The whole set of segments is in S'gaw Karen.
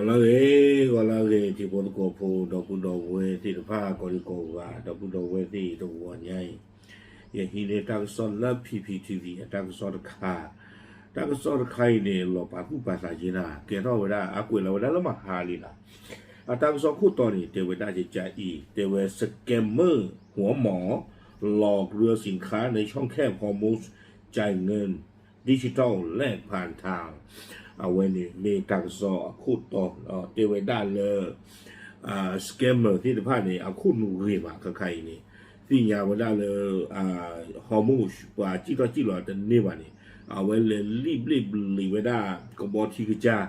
ဂီၤလၢအဂ့ၤ, ဂီၤလၢအဂ့ၤ ထံဖိသကိးဖိ ဒီပုၢ်ဒီဝဲၢ်သ့ၣ်တဖၣ် ကိးဒံကိးဂၤ ဒီပုၢ်ဒီဝဲၢ်သ့ၣ်တဂီၤညါအံၤ, ယဟံးန့ၢ်တၢ်ကစီၣ်လၢ P P T V အတၢ်ကစီၣ်တခါ, တၢ်ကစီၣ်တခါအံၤန့ၣ် လီၤပာ်သူၣ်ပာ်သးက့ၤနၤ ကဲထီၣ်ဝဲဒၣ် အကွဲးလီၤဝဲဒၣ်လၢမဟါလံနၤ, အတၢ်ကစီၣ်ခိၣ်တီန့ၣ် တဲဝဲဒၣ်ကကါအံၤ တဲဝဲ scammer หัวหมอ หลอกเรือสินค้าในช่องแคบฮอร์มุซ จ่ายเงิน ดิจิทัลแลกผ่านทาง အဝဲန့ၣ်မ့ၢ်တၢ်ကစီၣ်အခိၣ်တီ, တဲဝဲဒၣ်လၢ scammer သ့ၣ်တဖၣ်န့ၣ် အခိၣ်နူာ်ဂ့ၤမး ခါခါအံၤန့ၣ်, သ့ၣ်ညါဝဲဒၣ်လၢ ဟီၣ်မူး ပှၤစံၣ်ထီၣ်စံၣ်လီၤတန့ၢ်ဘၣ်န့ၣ်, အဝဲလဲၤလံၣ်ဘျ့ၣ်ဘျံၤဝဲဒၣ် ကဘီထံကစၢ်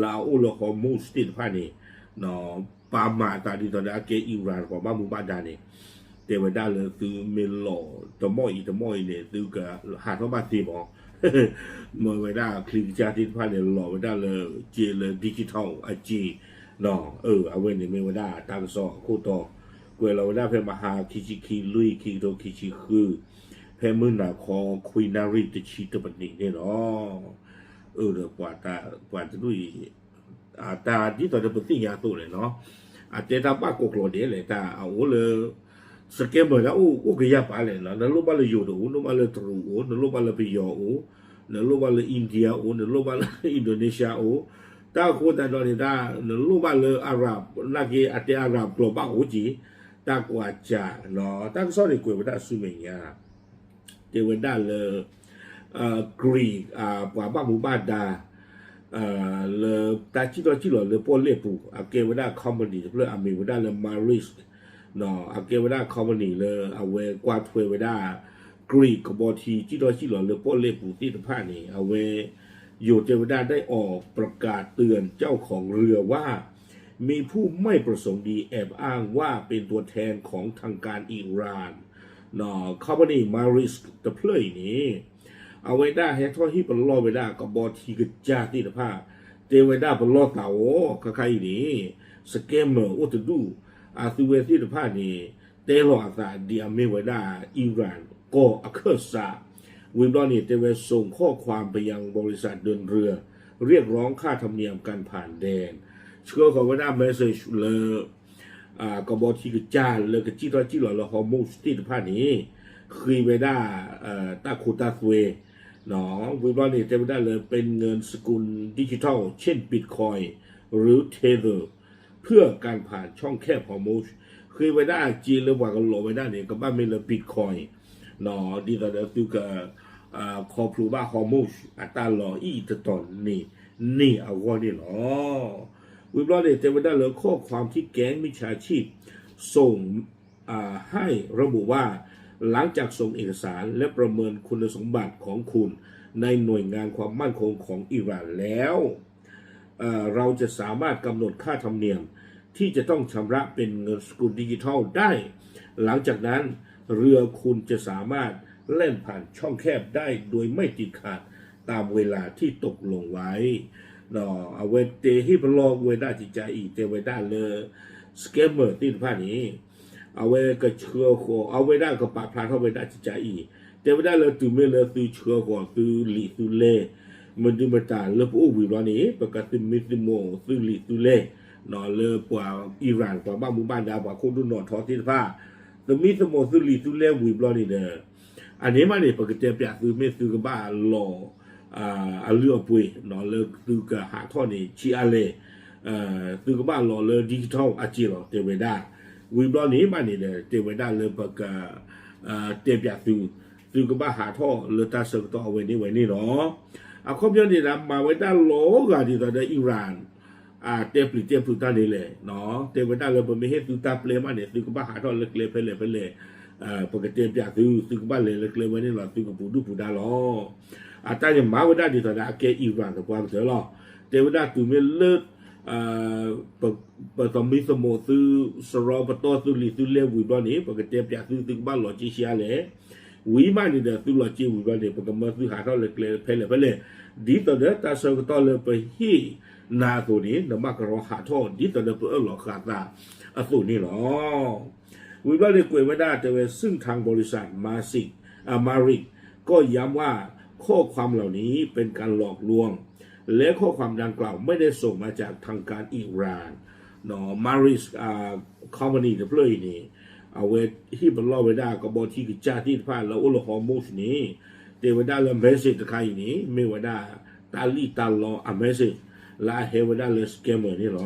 လၢအအိၣ်လၢ ဟီၣ်မူး သ့ၣ်တဖၣ်န့ၣ် ပာ်မၤအသးဒ်သိးဒီးအကဲ Iran ပှၤဘၣ်မူဘၣ်ဒါန့ၣ်, တဲဝဲဒၣ်လၢသုမ့ၢ်လီၤတမီၢ်အံၤတမီၢ်အံၤန့ၣ် သုကဟးထီၣ်ဘၣ်သ့မး, မ့ၢ်ဝဲဒၣ်ချံကစၢ်သ့ၣ်တဖၣ်န့ၣ် လီၤဝဲဒၣ်လၢ က့လၢ digital အက့, အဝဲန့ၣ်မ့ၢ်ဝဲဒၣ်တၢ်ကစီၣ်အခိၣ်တီ, ကွဲးလီၤဝဲဒၣ်ဖဲမဟါ ခံဆံခံ လွံၢ် ခံကထိခံဆံဃု, ဖဲမုၢ်နၤခီ ခွံနၣ်ရံၣ်တဆံတပနံးန့ၣ်လီၤ. အၢ ဒီးပှၤတဒူၣ်အံၤ တၢ်ဒ်သိးဒီးပသ့ၣ်ညါအသိးန့ၣ်နီၤ, အတဲတၢ်ဘၣ်ကိးကျိာ်ဒဲးလဲၣ် တၢ်အအိၣ်လၢ scammer ဒၣ်အိၣ်ကယၢ်ပာ်လဲၣ်နီၤ, နလိၣ်ဘၣ်လၢယိၤတအိၣ်, နလိၣ်ဘၣ်လၢတရူးအိၣ်, နလိၣ်ဘၣ်လၢပယီၤအိၣ်, နလိၣ်ဘၣ်လၢ India အိၣ်, နလိၣ်ဘၣ်လၢ Indonesia အိၣ်, တၢ်အဃိသတးဒီးန့ၣ် တၢ်နလိၣ်ဘၣ်လၢ Arab နာ်က့ အတဲ Arab ကျိာ်ဘၣ်အိၣ်က့ၤ, တၢ်ကွၢ်စၢ်နီၤ, တၢ်ကစီၣ်န့ၣ်ကွဲးဝဲဒၣ်ဆူမဲာ်ညါ တဲဝဲဒၣ်လၢ Greek ပှၤဘၣ်မူဘၣ်ဒါ လၢတၢ်စံၣ်ထီၣ်စံၣ်လီၤလၢပီၣ်လဲၣ်ပူၤ အကဲဝဲဒၣ် company တဖျၢၣ် အမံၤဝဲဒၣ်လၢ Maersk, အကဲဝဲဒၣ် company လၢအဝဲကွၢ်ထွဲဝဲဒၣ် Greek ကဘီထံစံၣ်ထီၣ်စံၣ်လီၤလၢပီၣ်လဲၣ်ပူၤသ့ၣ်တဖၣ်န့ၣ် အဝဲ ယိၤတဲဝဲဒၣ် ได้ออกประกาศเตือนเจ้าของเรือว่า มีผู้ไม่ประสงค์ดีแอบอ้างว่าเป็นตัวแทนของทางการอิหร่าน company Maersk တဖျၢၣ်အံၤန့ၣ် အဝဲဒၣ်ဟဲထီၣ်ဟ့ၣ်ပလီၢ်ဝဲဒၣ်ကဘီထံကစၢ်သ့ၣ်တဖၣ်, တဲဝဲဒၣ်ပလီၢ်သးအီၤ ခါခါအံၤန့ၣ် scammer အိၣ်တဒူၣ်, အသုဝဲသ့ၣ်တဖၣ်န့ၣ် တဲလီၤအသးဒ်အမ့ၢ်ဝဲဒၣ် Iran ကီၢ်အခၢၣ်စး, ဝံၤဘျီန့ၣ် တဲဝဲ ส่งข้อความไปยังบริษัทเดินเรือ เรียกร้องค่าธรรมเนียมการผ่านแดน ဆှၢဃီၤဝဲဒၣ် message လၢ ကဘီထံကစၢ်လၢကစံၣ်ထီၣ်စံၣ်လီၤလၢ Hormuz သ့ၣ်တဖၣ်န့ၣ် ဃ့ဝဲဒၣ် တၢ်ခိတၢ်သွဲ ဝံၤဘျီန့ၣ် တဲဝဲဒၣ်လၢ เป็นเงินสกุลดิจิทัล เช่น Bitcoin หรือ Tether เพื่อการผ่านช่องแคบ Hormuz ဃ့ဝဲဒၣ်အစ့လၢပှၤကလီၤဝဲဒၣ်န့ၣ် ကဘၣ်မ့ၢ်လၢ Bitcoin ဒ်သိးဒီးသုက ခီဖျိဘၣ် Hormuz အတၢ်လီၤအံၤတတီၤန့ၣ် န့ၢ်အဂီၢ်န့ၣ်လီၤ. ဝံၤဘျီန့ၣ် တဲဝဲဒၣ်လၢ ข้อความที่แก๊งมิจฉาชีพส่ง ให้ระบุว่า หลังจากส่งเอกสารและประเมินคุณสมบัติของคุณในหน่วยงานความมั่นคงของอิหร่านแล้ว เอ่อ เราจะสามารถกำหนดค่าธรรมเนียมที่จะต้องชำระเป็นเงินสกุลดิจิทัลได้ หลังจากนั้นเรือคุณจะสามารถแล่นผ่านช่องแคบได้โดยไม่ติดขัดตามเวลาที่ตกลงไว้ အဝဲတဲဟ့ၣ်ပလီၢ်ဝဲဒၣ်ကကါအံၤ တဲဝဲဒၣ်လၢ scammer သ့ၣ်တဖၣ်န့ၣ် အဝဲကဆှၢဃီၤ အဝဲဒၣ်ကပာ်ဖျါထီၣ်ဝဲဒၣ်ကကါအံၤ တဲဝဲဒၣ်လၢတုၤမ့ၢ်လၢသုဆှၢဃီၤသုလံာ်သုလဲၢ် မနုၤမတၤလၢပအိၣ်ဝံၤဘျီန့ၣ် ပကသမံသမိးသုလံာ်သုလဲၢ် လၢပှၤ Iran ပှၤဘၣ်မူဘၣ်ဒါ ပှၤခိၣ်ဒိၣ်နီၣ်ထီသ့ၣ်တဖၣ် သမံသမိးသုလံာ်သုလဲၢ်ဝံၤဘျီန့ၣ်ဒီး အန့ၣ်မးန့ၣ် ပကတဲပျးသုမ့ၢ်သုကဘၣ်လီၤ အလုၢ်အပှ့ၤ လၢသုကဟးထီၣ်န့ၣ် ဆံးအါလဲၣ် သုကဘၣ်လီၤလၢ digital အစ့လီၤ တဲဝဲဒၣ် ဝံၤဘျီန့ၣ်မးန့ၣ်ဒီး တဲဝဲဒၣ်လၢပက တဲပျးသု သုကဘၣ်ဟးထီၣ်လၢတၢ်ဆၢကတီၢ်အဝဲန့ၣ်ဝဲန့ၣ်လီၤ. အခီပညီန့ၣ်ဒီး မၤဝဲဒၣ်လီၤဂာ်ဒ်သိးဒီး Iran တဲပျံၤတဲဖုးတၢ်န့ၣ်လဲၣ် တဲဝဲဒၣ်လၢပမ့ၢ်ဟ့ၣ်သုတၢ်ပျဲမးန့ၣ် သုကဘၣ်ဟးထီၣ်လၢကျဲဖဲလဲၣ်ဖဲလဲၣ် ပကတဲပျးသု သုကဘၣ်လဲၤလၢကျဲဝဲန့ၣ်လီၤ သုကပူၤဒုၣ်ပူၤဒါလီၤ. အတၢ်န့ၣ်မၤဝဲဒၣ်ဒ်သိးဒီးအကဲ Iran သပှၢ်ကတၢၢ်လီၤ. တဲဝဲဒၣ်တုၤမ့ၢ်လၢ ပသမံသမိးသု စရီပတီၢ်သုလံာ်သုလဲၢ်ဝံၤဘျီန့ၣ် ပကတဲပျးသု သုကဘၣ်လီၤစ့ဆံးအါလဲၣ် ဝံၤမးန့ၣ်ဒီး သုလီၤစ့ဝံၤဘျီန့ၣ် ပကမၢသုဟးထီၣ်လၢကျဲဖဲလဲၣ်ဖဲလဲၣ် ဒ်သိးဒီးတၢ်ဆၢကတီၢ်လၢပဟ့ၣ်နၤအသိးန့ၣ် နဘၣ်ကရီဟးထီၣ်ဒ်သိးဒီးပအၢၣ်လီၤဃာ်သးအသိးန့ၣ်လီၤ. ဝံၤဘျီန့ၣ်ကွဲးဝဲဒၣ်တဲဝဲ ซึ่งทางบริษัท Maersk ก็ย้ำว่าข้อความเหล่านี้เป็นการหลอกลวง และข้อความดังกล่าวไม่ได้ส่งมาจากทางการอิหร่าน เนาะ Maris อ่า company တဖျၢၣ်အံၤန့ၣ် အဝဲဟ့ၣ်ပလီၢ်ဝဲဒၣ်ကဘီထံကစၢ်သ့ၣ်တဖၣ်လၢအအိၣ်လၢ Hormuz န့ၣ် တဲဝဲဒၣ်လၢ message တခါအံၤန့ၣ် မ့ၢ်ဝဲဒၣ်တၢ်လံၣ်တၢ်လီအ message လၢအဟဲဝဲဒၣ်လၢ scammer န့ၣ်လီၤ.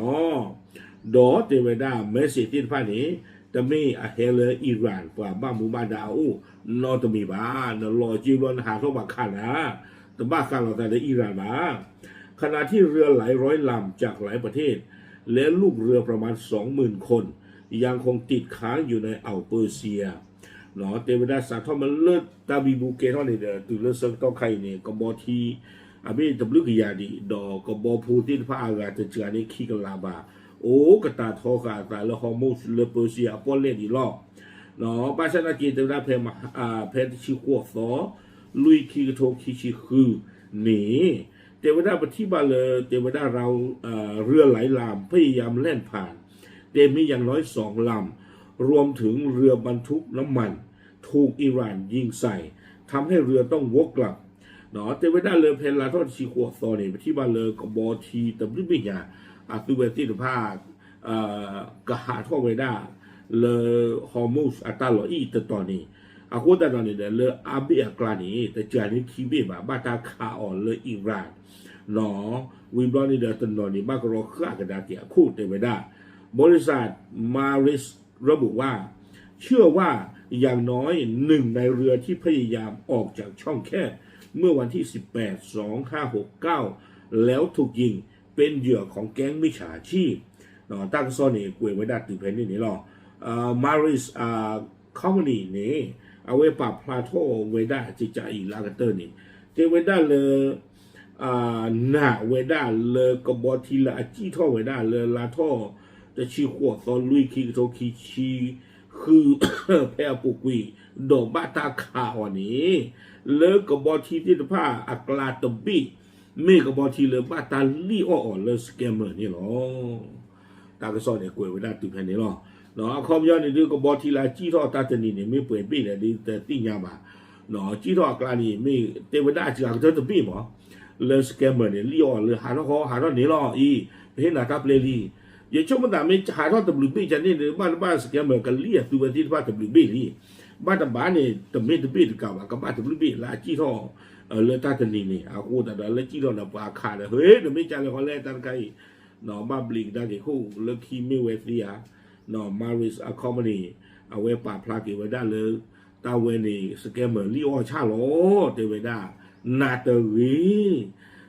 ဒီးတဲဝဲဒၣ် message သ့ၣ်တဖၣ်န့ၣ် တမ့ၢ်အဟဲလၢ Iran ပှၤဘၣ်မူဘၣ်ဒါအအိၣ်နီတမံၤဘၣ်. နလီၤက့ဘျီနဟးထီၣ်ဘၣ်ခးနၤ တဘၣ်ဃးလီၤသးလၢ Iran ဘၣ်. ขณะที่เรือหลายร้อยลำจากหลายประเทศ และลูกเรือประมาณสองหมื่นคน ยังคงติดค้างอยู่ในอ่าวเปอร์เซีย เนาะ တဲဝဲဒၣ်စးထီၣ်မ့ၢ်လၢတၢ်ဘံဘူကဲထီၣ်န့ၣ်ဒီး တုၤလၢဆၢကတီၢ်ခါအံၤန့ၣ် ကဘီထံ အမ့ၢ်တဘျုးကယၤဒံး ဒီးကဘီဖိသ့ၣ်တဖၣ်အဂၤတစှၤန့ၣ်ခံကလးဘၣ် အိၣ်ကတၢ်ထီဃာ်အသးလၢ Hormuz လၢ Persia အပီၣ်လဲၣ်ဒံးလီၤ. ဘၣ်ဆၣ်နာ်က့ တဲဝဲဒၣ်ဖဲ ဖဲတဆံဃိးသီ လွံၢ်ခံကထိခံဆံဃုန့ၣ် တဲဝဲဒၣ်ပထံၣ်ဘၣ်လၢ တဲဝဲဒၣ် เรือหลายลำพยายามแล่นผ่าน แต่มีอย่างน้อยสองลำ รวมถึงเรือบรรทุกน้ำมัน ถูกอิหร่านยิงใส่ ทำให้เรือต้องวกกลับ တဲဝဲဒၣ်လၢဖဲလါထီၣ်တဆံဃိးသီန့ၣ် ပထံၣ်ဘၣ်လၢကဘီထံတဘျုးဘ့ၣ်ညါ အသုဝဲသ့ၣ်တဖၣ် ကဟးထီၣ်ဝဲဒၣ်လၢ Hormuz အတၢ်လီၢ်အံၤတတီၤန့ၣ် အဃိသတးဒီးန့ၣ်ဒီး လၢအါဘ့ၣ်အကျါန့ၣ် တစှၤန့ၢ်ခံဘ့ၣ်ဘၣ် ဘၣ်တၢ်ခးအီၤလၢ Iran နီၤ ဝံၤဘျီန့ၣ်ဒီးတနီၤန့ၣ် ဘၣ်ကရီဃၣ်ကဒါက့ၤအခိၣ်တဲဝဲဒၣ် บริษัท Maris ระบุว่า เชื่อว่าอย่างน้อยหนึ่งในเรือที่พยายามออกจากช่องแคบเมื่อวันที่สิบแปด สองห้าหกเก้า แล้วถูกยิงเป็นเหยื่อของแก๊งมิจฉาชีพ တၢ်ကစီၣ်န့ၣ် ကွဲးဝဲဒၣ်တုၤဖဲန့ၣ်န့ၣ်လီၤ. Maris company န့ၣ် အဝဲပာ်ဖျါထီၣ်ဝဲဒၣ်ကကးအံၤလၢအကတၢၢ်န့ၣ် တဲဝဲဒၣ်လၢ နာ်ဝဲဒၣ်လၢကဘီထံလၢအစံၣ်ထီၣ်ဝဲဒၣ်လၢလါထီၣ်တဆံဃိးသီ လွံၢ်ခံကထိခံဆံဃု ဖဲအပူၤကွံာ် ဒီးဘၣ်တၢ်ခးအီၤန့ၣ် လၢကဘီထံသ့ၣ်တဖၣ်အကျါတဘ့ၣ် မ့ၢ်ကဘီထံလၢဘၣ်တၢ်လံၣ်အီၣ်အီၤလၢ scammer န့ၣ်လီၤ. တၢ်ကစီၣ်န့ၣ် ကွဲးဝဲဒၣ်တုၤဖဲန့ၣ်လီၤ. အခီပညီန့ၣ်ဒုး ကဘီထံလၢအစံၣ်ထီၣ်တၢ်တနံၤန့ၣ် မ့ၢ်ပှဲၤဘ့ၣ်လဲၣ်ဒုး တသ့ၣ်ညါဘၣ်. စံၣ်ထီၣ်အကျါန့ၣ် မ့ၢ်တဲဝဲဒၣ်အစှၤကတၢၢ်တဘ့ၣ်မး လၢ scammer န့ၣ် လံၣ်အီၣ်လၢဟးထီၣ်ဃီဟးထီၣ်န့ၣ်လီၤအံၤ ပဟ့ၣ်နၤတၢ်ပျဲလံ. ယဆိကမိၣ်သးမ့ၢ်ဟးထီၣ်တဘျုးဘ့ၣ်ကန့ၣ် ဘၣ်တဘၣ် scammer ကလံၣ်အသုဝဲသ့ၣ်တဖၣ်တဘျုးဘ့ၣ်လံ. ဘၣ်တဘၣ်န့ၣ် တမ့ၢ်တဘ့ၣ်တကးဘၣ် ကဘၣ်တဘျုးဘ့ၣ်လၢအစံၣ်ထီၣ် လၢတၢ်တနံၤန့ၣ် အဃိသတးဒီးလၢစံၣ်ထီၣ်ဒီးပှၤခးဒီး ဟ့ၣ် နမ့ၢ်ကလဲၤဃီလဲၣ်တၢ်တခါအံၤ ဘၣ်ဘျံးကဒါက့ၤခိၣ်လၢခံမ့ၢ်ဝဲသ့ဧါ. Maris company အဝဲပာ်ဖျါက့ၤဝဲဒၣ်လၢ တၢ်ဝဲန့ၣ် scammer လံၣ်အီၣ်ဆၣ်လီၤ တဲဝဲဒၣ် နၤတဂ့ၤ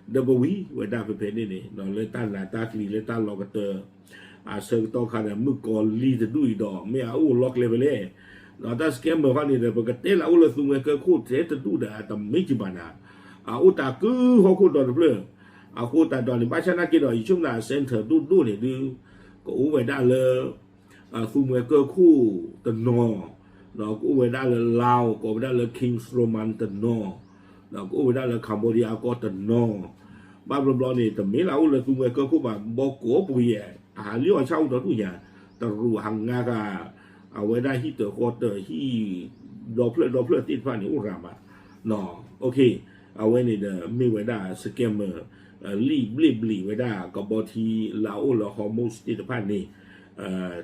ဒီးပဝံၤဝဲဒၣ်ဖဲဖဲန့ၣ်န့ၣ် လၢတၢ်နးတၢ်ကျံၤလၢတၢ်လီၤကတၢၢ် အဆၢကတီၢ်ခါဒီး မုၣ်ကီၤလံၢ်တဒူၣ်အံၤဒီး မ့ၢ်အအိၣ်လီၢ်ကျဲဖဲလဲၣ်. တၢ် scammer ခီန့ၣ်ဒီး ပကတဲလၢအအိၣ်လၢသူမှဲကၢၢ်ခိၣ်ထဲတဒူၣ်ဒီး အတမ့ၢ်ကဘၣ်နၤ အအိၣ်တၢ်ကုဟီၣ်ခိၣ်ဒီတဖျၢၣ် အဃိသတးဒီးန့ၣ် ဘၣ်ဆၣ်နာ်က့ဒီး ယဆိကမိၣ် center ဒိၣ်ဒိၣ်န့ၣ်ဒုး ကအိၣ်ဝဲဒၣ်လၢ သူမှဲကၢၢ်ခိၣ်တနီၤ ကအိၣ်ဝဲဒၣ်လၢ Laos ကအိၣ်ဝဲဒၣ်လၢ King Salman တနီၤ ကအိၣ်ဝဲဒၣ်လၢ Cambodia အကီၢ်တနီၤ ဘၣ်ဘျီဘျီန့ၣ် တမ့ၢ်လၢအအိၣ်လၢသူမှဲကၢၢ်ခိၣ်ဘၣ် ဘီကီၢ်ပူၤယဲၢ် အဟးလံၣ်အီၣ်ဆၣ်အိၣ်ဒီဒူၣ်ညါ တရူးဟးငါဃာ် အဝဲဒၣ်ဟံၣ်တၢၤဃီတၢၤဟံၣ် ဒီဖျၢၣ်ဒီဖျၢၣ်သ့ၣ်တဖၣ်န့ၣ် အိၣ်ရၤမး အဝဲန့ၣ်ဒီးမ့ၢ်ဝဲဒၣ် scammer လံၣ်ဘျ့ၣ်ဘျံးဝဲဒၣ်ကဘီထံလၢအအိၣ်လၢ Hormuz သ့ၣ်တဖၣ်န့ၣ်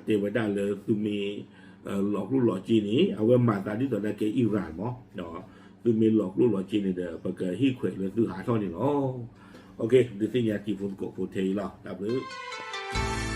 တဲဝဲဒၣ်လၢသုမ့ၢ် လီၤကျိၣ်လီၤစ့န့ၣ် အဝဲမၤသးဒ်သိးဒၣ်ကဲ Iran မး သုမ့ၢ်လီၤကျိၣ်လီၤစ့န့ၣ်ဒီး ပကဟ့ၣ်ခွဲးလၢသုဟးထီၣ်န့ၣ်လီၤ. ဒုးသ့ၣ်ညါတံၤဖိသကိးဖိထဲအံၤလီၤ တၢ်ဘျုး